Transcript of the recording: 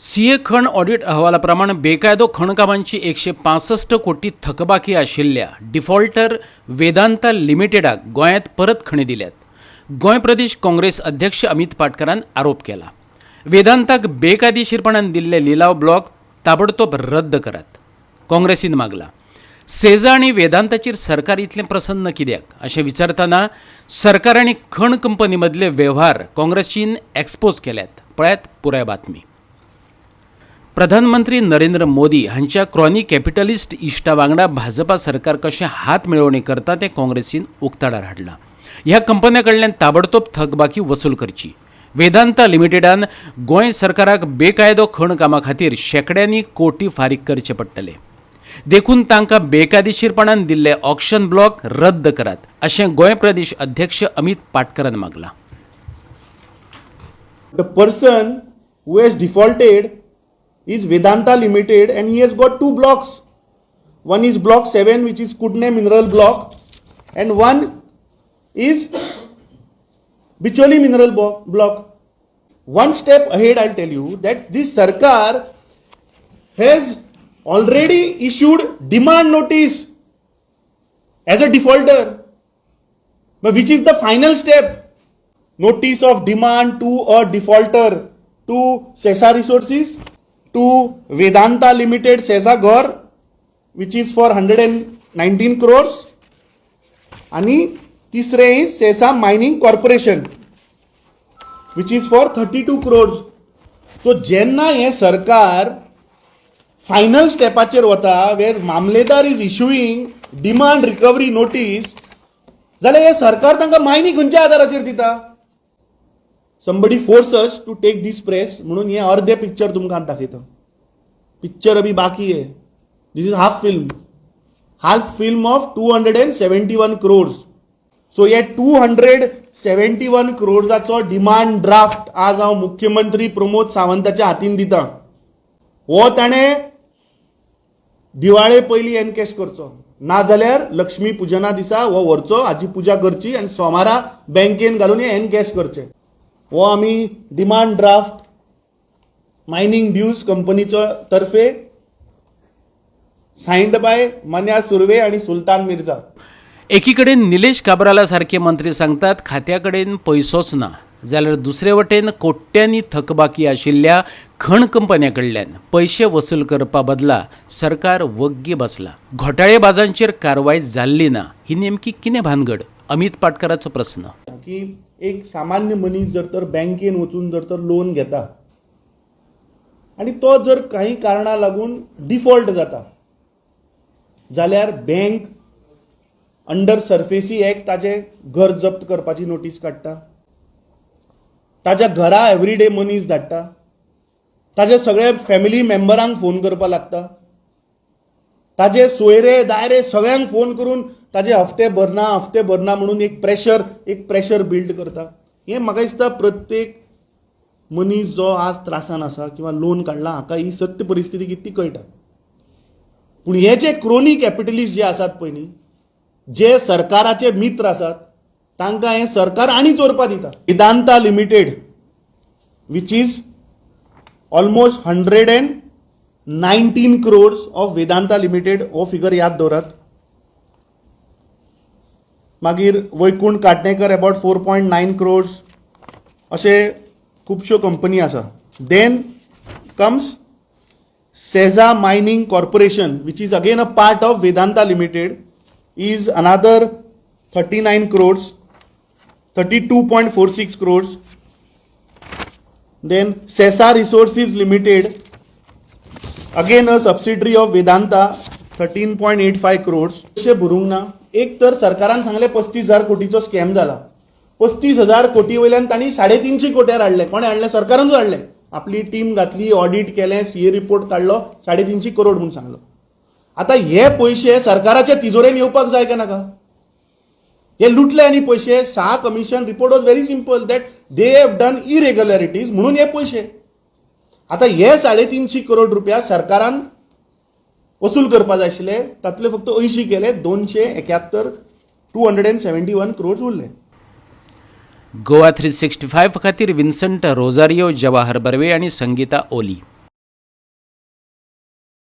CA खण audit अहवाला प्रमाण बेकायदो खणकामांची 165 कोटी थकबाकी आशिल्ल्या डिफॉल्टर वेदांता लिमिटेडाक गोंयांत परत खणी दिल्यात. गोंय प्रदेश काँग्रेस अध्यक्ष अमित पाटकरान आरोप केला. वेदांताक बेकायदेशीरपणान दिल्ले लिलाव ब्लॉक ताबडतोब रद्द करात, काँग्रेसीन मागला. सेझा आनी वेदांताचेर सरकार इतलें प्रसन्न कित्याक अशें विचारतना सरकार आनी खण कंपनी मदले वेव्हार काँग्रेसीन एक्सपोज केल्यात. पळयात पुराय बातमी. प्रधानमंत्री नरेंद्र मोदी हांच्या क्रॉनी कॅपिटलिस्ट इश्टा वांगडा भाजपा सरकार कशें हात मेळोवणी करता तें काँग्रेसीन उक्ताडार हाडलां. ह्या कंपन्यां कडल्यान ताबडतोब थकबाकी वसूल करची. वेदांता लिमिटेडान गोंय सरकाराक बेकायदो खण कामा खातीर शेंकड्यांनी कोटी फारीक करचे पडटले, देखून तांकां बेकायदेशीरपणान दिल्ले ऑक्शन ब्लॉक रद्द करात, अशें गोंय प्रदेश अध्यक्ष Amit पाटकरान मागलां. The person who has defaulted is Vedanta Limited and he has got two blocks. One is block 7, which is Kudne mineral block, and one is Bicholi mineral block. One step ahead, I'll tell you that this Sarkar has already issued demand notice as a defaulter, but which is the final step. Notice of demand to a defaulter, to Sesa Resources, to Vedanta Limited, Sesa Gaur, which is for 119 crores. आणि तिसरे is Sesa Mining Corporation, which is for 32 crores. So जेन्ना हें सरकार final स्टेपाचेर वता, where Mamledar is issuing demand recovery notice, जाल्यार हें सरकार तांकां मायनी खंयच्या आदाराचेर दिता? Somebody force us to take this press म्हणून हे अर्धे पिक्चर तुमकां दाखयता. पिक्चर अभी बाकी आहे. This is half film, half film of 271 crores. So हे 271 क्रोर्साचो डिमांड ड्राफ्ट आज हांव मुख्यमंत्री प्रमोद सावंताच्या हातीन दिता. हो ताणें दिवाळे पयलीं एनकॅश करचो, ना जाल्यार लक्ष्मी पुजना दिसा हो व्हरचो, हाची पुजा करची आनी सोमारा बँकेन घालून हे एनकॅश करचे. हो आमी डिमांड ड्राफ्ट मायनींग ड्यूज कंपनीचो तर्फे, सायन्ड बाय मन्या सुर्वे आणि सुलतान मिर्झा. एकीकडेन निलेश काब्राला सारखे मंत्री सांगतात खात्या कडेन पयसोच ना, जाल्यार दुसरे वटेन कोट्यांनी थकबाकी आशिल्ल्या खण कंपन्यां कडल्यान पयशे वसूल करपा बदला सरकार वग्गी बसला. घोटाळेबाजांचेर कारवाय जाल्ली ना, ही नेमकी कितें भानगड, अमित पाटकराचो प्रस्न. की एक सामान्य मनीस जर तर बँकेन वचून जर तर लोन घेता आनी तो जर काही कारणा लागून डिफॉल्ट जाता, जाल्यार बँक अंडर सरफेसी एक्ट ताजें घर जप्त करपाची नोटीस काडटा, ताज्या घरा एवरीडे मनीस धाडटा, ताज्या सगळ्या फॅमिली मेंबरांक फोन करपाक लागता, ताजे सोयरे दायरे सगळ्यांक फोन करून ताजे हफ्ते भरना, हफ्ते भरना म्हणून एक प्रेशर बिल्ड करता. हें म्हाका दिसता, प्रत्येक मनीस जो आज त्रासान आसा किंवा लोन काडला हाका ही सत्य परिस्थिती कितें ती कळटा. पूण हे जे क्रोनी कॅपिटलिस्ट जे आसात पळय न्ही, जे सरकाराचे मित्र आसात, तांकां हें सरकार आनी चोरपा दिता. Vedanta Limited, which is almost 119 crores of Vedanta Limited, हो फिगर याद दवरात. मागीर वैकुंठ काटणेकर, about 4.9 crores. अशे खुबश्यो कंपनी आसा. Then comes Sesa Mining Corporation, which is again a part of Vedanta Limited, is another 39 crores, 32.46 crores. Then Sesa Resources Limited, again a subsidiary of Vedanta, 13.85 crores. पयशे भरूंक ना. एक तर सरकारान सांगलें 35,000 कोटीचो स्कॅम जाला. 35,000 कोटी वयल्यान तांणी 350 कोट्यार हाडले. कोणें हाडलें? सरकारानूच हाडलें. आपली टीम घातली, ऑडिट केलें, सीए रिपोर्ट काडलो, 350 करोड म्हूण सांगलो. आतां हे पयशे सरकाराच्या तिजोरेन येवपाक जाय काय नाका? हे लुटले आनी पयशे. Shah Commission report was very simple that they have done irregularities म्हणून हे पयशे. आतां हे 350 करोड रुपया सरकारान वसूल करपा जाय आशिल्ले. तातले फक्त 80 केले, 271, 271 crores उरले. गोवा 365 खातीर विन्संट रोजारियो, जवाहर बर्वे आणि संगीता ओली.